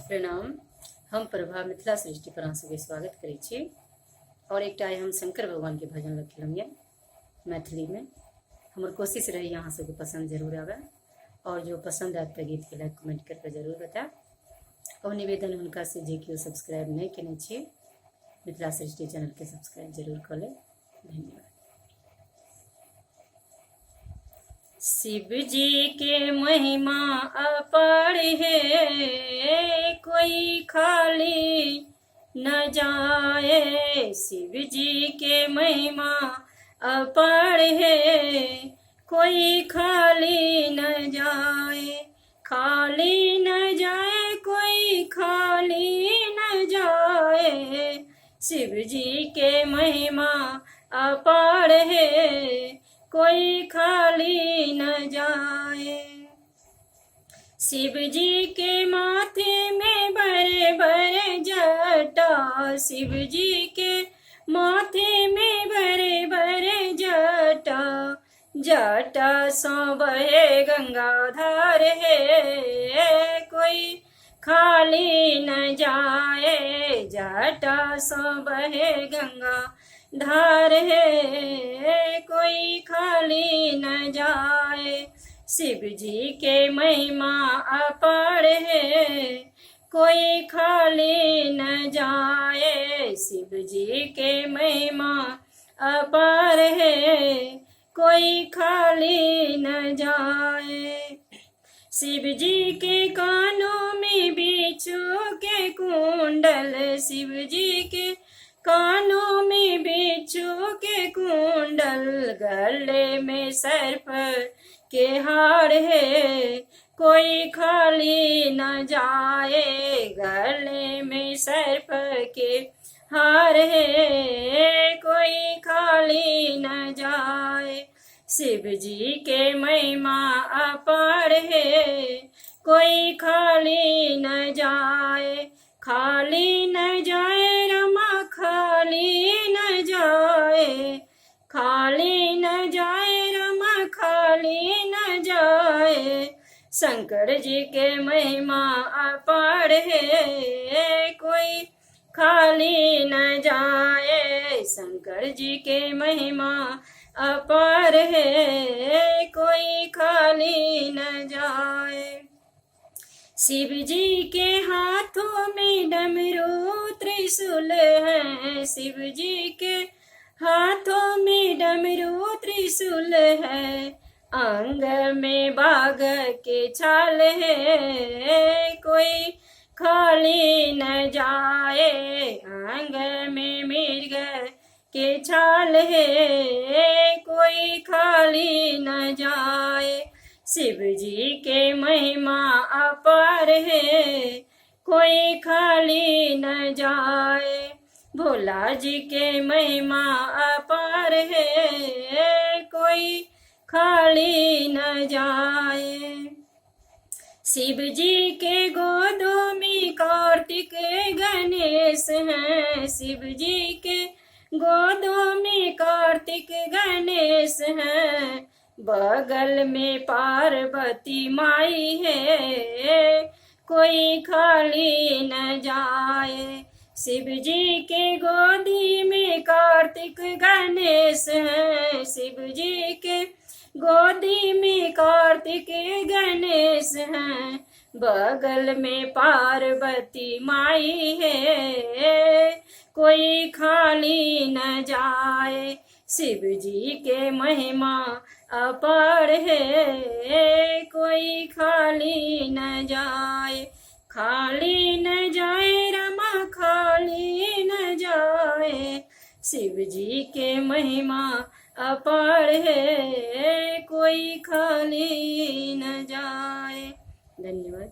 प्रणाम। हम प्रभा मिथिला सृष्टि पर अहाँ सबके स्वागत करै छी और एकटा आइ हम शंकर भगवान के भजन रखलहुँ यऽ मैथिलीमे। हमर कोशिश रही अहाँ सबके पसंद जरूर आवे और जो पसंद आयत तऽ गीत के लाइक कमेंट करके जरूर बतायब। और निवेदन हुनका से जे केओ सब्सक्राइब नहि केने छी मिथिला सृष्टि चैनल के सब्सक्राइब जरूर कऽ लेब। धन्यवाद। शिव जी के महिमा अपार है, कोई खाली न जाए। शिव जी के महिमा अपार है, कोई खाली न जाए। खाली न जाए, कोई खाली न जाए। शिव जी के महिमा अपार है, कोई खाली न जाए। शिव जी के माथे में बड़े बड़े जटा, शिव जी के माथे में बड़े बड़े जटा। जटा सो बहे गंगाधार है, कोई खाली न जाए। जटा सो बहे गंगा धार है, कोई खाली न जाए। शिव जी के महिमा अपार है, कोई खाली न जाए। शिव जी के महिमा अपार है, कोई खाली न जाए। शिव जी के कानों में बिच्छू के कुंडल, शिव जी के कानों में बिच्छू के कुंडल। गले में सर्प के हार है, कोई खाली न जाए। गले में सर्प के हार है, कोई खाली न जाए। शिव जी के महिमा अपार है, कोई खाली न जाए। खाली न जाए रमा, खाली न जाए। खाली न जाए रमा, खाली न जाए। शंकर जी के महिमा अपार है, कोई खाली न जाए। शंकर जी के महिमा अपार है, कोई खाली न जाए। शिव जी के हाथों में डमरू त्रिशूल है, शिव जी के हाथों में डमरू त्रिशूल है। अंग में बाघ के छाल है, कोई खाली न जाए। अंग में मिर्ग के छाल है, कोई खाली न जाए। शिव जी के महिमा अपार है, कोई खाली न जाए। भोला जी के महिमा अपार है, कोई खाली न जाए। शिव जी के गोदों में कार्तिक गणेश हैं, शिव जी के गोदों में कार्तिक गणेश हैं। बगल में पार्वती माई है, कोई खाली न जाए। शिव जी के गोदी में कार्तिक गणेश हैं, शिव जी के गोदी में कार्तिक गणेश हैं। बगल में पार्वती माई है, कोई खाली न जाए। शिव जी के महिमा अपार है, कोई खाली न जाए। खाली न जाए रमा, खाली न जाए। शिव जी के महिमा अपार है, कोई खाली न जाए। धन्यवाद।